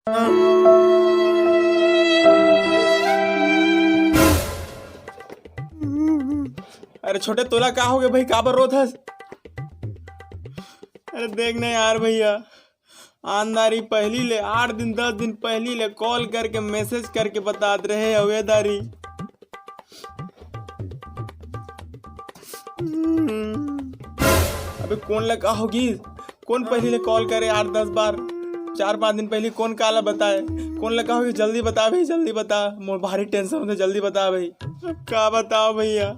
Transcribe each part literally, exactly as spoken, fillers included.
अरे छोटे, तोला का होगे भाई, काबर रोत हस? अरे देख ना यार भैया, आन दारी पहली ले, आठ दिन, दस दिन पहली ले कॉल करके, मैसेज करके बतात रहे हवे दारी। अबे कोन ला का होगी? कोन पहली ले कॉल करे यार, दस बार? चार पांच दिन पहली कोन काला बताए? कोन ला का होगी? जल्दी बता भाई, जल्दी बता, मोर भारी टेंशन होथे, जल्दी बता भाई। का बताओ भैया,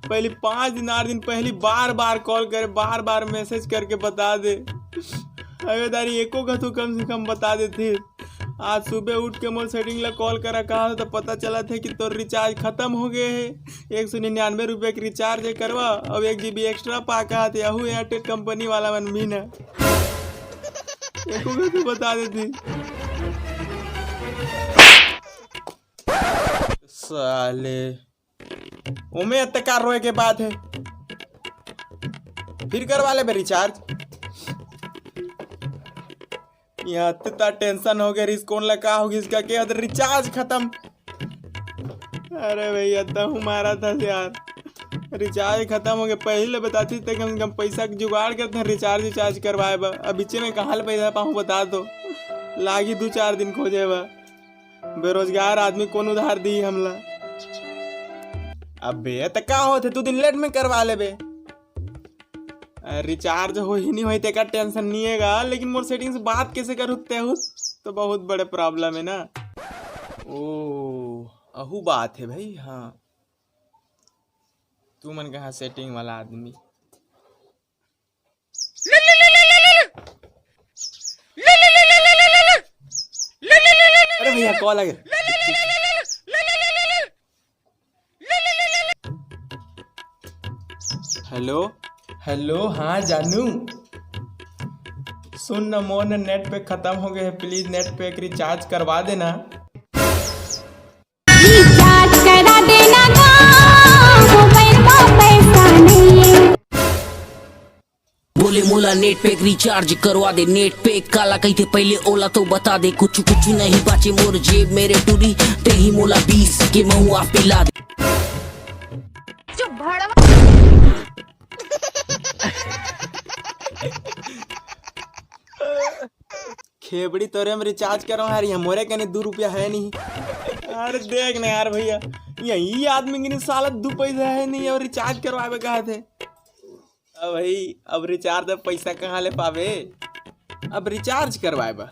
पहली पांच दिन, आठ दिन पहली बार बार कॉल करे, बार बार मैसेज करके बता दे। अबे दारी, एको घथू कम से कम बता देती। आज सुबह उठ के मोर सेटिंग ला कॉल करा कहा तो पता चलत हे कि तोर रिचार्ज खत्म हो गए हे। एक सौ निन्यानवे रुपये के रिचार्ज हे करवा, अब एक जीबी एक्स्ट्रा पा कहा थे, अहू एयरटेल कंपनी वाला मन भी ना। एको घथू बता देती। साले, ओमे अत्ते का रोए के बात हे? फिर करवा लेबे रिचार्ज। यहाँ अत्ता टेंशन हो गया, रिस कोन ला का होगी इसका, के अदर रिचार्ज खत्म। अरे भैया, तहूँ मारा था यार, रिचार्ज खत्म हो गया। पहले बताती तो कम से कम पैसा के जुगाड़ करते हैं, रिचार्ज रिचार्ज करवाए बर। अब बीचे में कहाँ ले पैसा पाऊँ, बता दो, लागी दू चार दिन खोजे बर। बेरोजगार आदमी कोन उधार दी हमला? अबे त का होथे, दू दिन लेट में करवा लेबे। रिचार्ज हो ही नहीं होई तेकर टेंशन नहीं है गा, लेकिन मोर सेटिंग से बात कैसे करूँ तेहू तो बहुत बड़े प्रॉब्लम है ना। ओ, अहू बात है भाई। हाँ, तू मन कहा सेटिंग वाला आदमी। अरे भैया, कॉल आ गया। हेलो। हेलो, हाँ जानू, सुन न, मोर न नेट पैक खत्म हो गए है, प्लीज नेट पैक रिचार्ज करवा देना। रिचार्ज करा देना ना, मोबाइल में पैसा नहीं है। बोले मोला नेट पैक रिचार्ज करवा दे। नेट पैक काला कहिथे पहले ओला तो बता दे। कुछ कुछ नहीं बाचे मोर जेब मेरे टूरी, तेही मोला बीस के महुआ पिला दे। चुप भड़वा। खेबड़ी तोरे में रिचार्ज करो यार, ये मोरे कने दू रुपया है नहीं। अरे देख ना यार भैया, यही आदमी के साला दू पैसा है नहीं और रिचार्ज करवावे कहा थे। अब भाई, अब रिचार्ज, अब पैसा कहाँ ले पावे? अब रिचार्ज करवाए बा।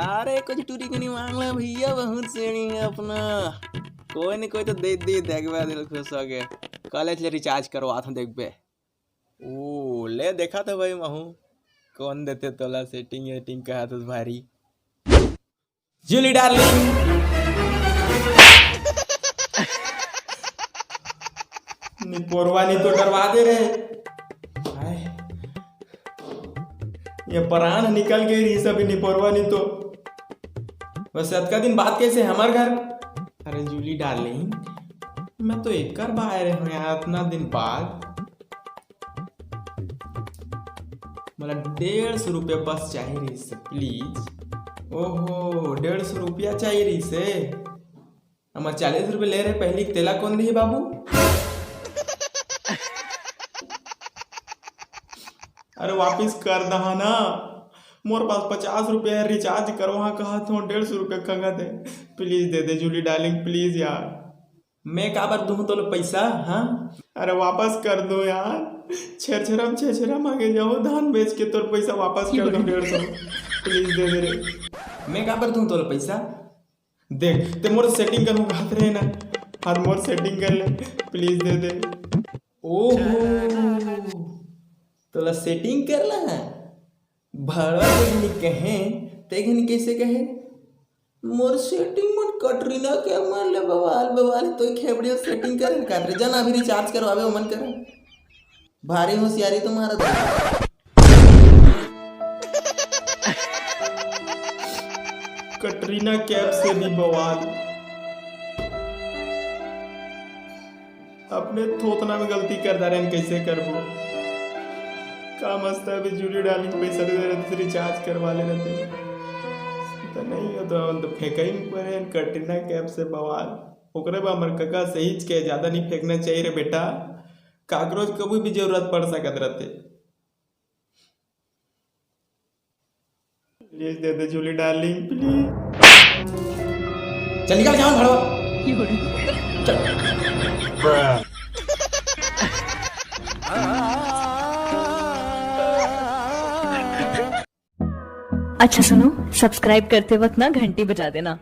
अरे कुछ टूरी के नहीं मांगला भैया, बहुत सेनी है अपना। कोई नहीं, कोई तो दे दे, देखबे दिल खुश हो गए। कॉलेज ले रिचार्ज करवा था, देखबे। ओ ले, देखा था भाई महू, कौन देते तोला सेटिंग वेटिंग कहा था भारी। जूली डार्लिंग, निपोरवा नहीं तो डरवा दे रहे। हाय। ये परान निकल गई रही सभी निपोरवा नहीं तो। बस अतका दिन बाद कैसे हमार घर? अरे जूली डार्लिंग, मैं तो एक कर बाय रहे हूँ यार, इतना दिन बाद। मतलब डेढ़ सौ रुपया बस चाहिए रही से, प्लीज। ओहो, डेढ़ सौ रुपया चाहिए रही से। हमार चालीस रुपया ले रहे पहली, तेला कौन दी बाबू? अरे वापिस कर दहा ना, मोर पास पचास रुपया है, रिचार्ज करवा कहा था, डेढ़ सौ रुपया खंगा दे। प्लीज दे दे जूली डार्लिंग, प्लीज यार। मैं काबर दूँ तोला पैसा, हाँ? अरे वापस कर दो यार, छेरछेरा में छेरछेरा मांगे जाओ, धान बेच के तोर पैसा वापस कर दो डेढ़ सौ। प्लीज दे दे रे। मैं काबर दूँ तोला पैसा? देख, ते मोर सेटिंग करहूँ कहत रहे ना, हर मोर सेटिंग कर ले, प्लीज दे दे। ओहो, तोला सेटिंग कर ला है? भड़वा के घनी कहे, ते घनी कैसे कहे? मोर सेटिंग मन कटरीना के मन ले बवाल बवाल, तो खेबड़ी सेटिंग करे काट रे, जना अभी रिचार्ज करवावे ओमन करे। भारी होशियारी तुम्हारा। कटरीना कैफ से भी बवाल। अपने थोथना में गलती कर डारे, कैसे करबो? का मस्त है, अभी जूली डार्लिंग पैसा दे दे रहे थे, रिचार्ज करवा ले रहे थे। तो, तो फेंकई में परे कटरीना कैफ से बवाल। ओकरे बा हमर कका सहीच के ज्यादा नहीं फेंकना चाहिए रे बेटा, काकरोच कभी भी जरूरत पड़ सकत रहते। प्लीज दे दे जूली डार्लिंग, प्लीज। चल निकल, जाओ भड़वा। अच्छा सुनो, सब्सक्राइब करते वक्त ना घंटी बजा देना।